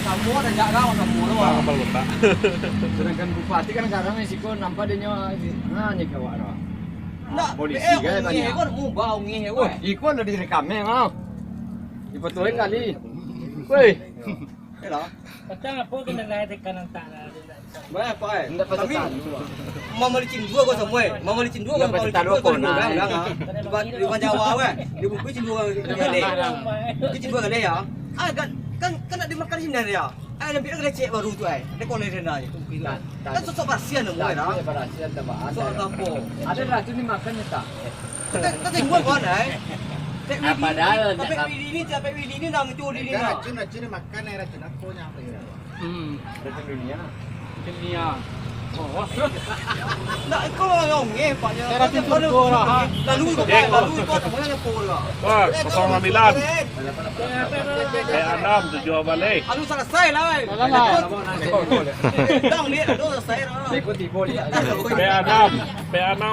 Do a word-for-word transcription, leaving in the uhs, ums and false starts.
Samo dah jak kau, samo tu. Sedangkan bupati kan sekarang ni siko nampak dia nyo, nah, ni kawak dah. Ndak, polisi eh, kan ongeh tanya. Kan mubah ongeh, weh. Iko lah direkam, eh, mau. Difotoin kali. Weh. Yalah. Patang apa kena naik tekan antak lah. Banyak apa, eh? Ndak patang. Mama licin dua kau sama, eh. Mama licin dua kau, mama licin dua kau, dua orang, ah. Di Jawa, weh. Di buku licin dua kali. Licin dua kali, ya. Ah, kan, kan, kan nak dimakan sini, ya. Ai, lampiak kan lecek baru tu, ai. Dia kau leren aja. Kan sosok barasian namu, ai, dah. Barasian dah, Bang. Sosok apa? Ada racun dimakan, ya, tak? Kita, kita tengok, kawan, ai. Apa dah, Pek Willy ni, Pek Willy ni, nang tu, Willy ni, nah. Racun, racun dimakan, ai, racun apa nya, apa ya? Hmm. Racun dunia. Dunia. Oh. Nak ikut orang ongeh, Pak, ya. Saya racun surga lah. Lalu ikut, lalu ikut, semuanya nyepur lah. Wah, kosong sembilan. P enam tujuh balik. Alu selesai lah, eh. Dah, lihat, aduh, selesai lah. P enam, P enam.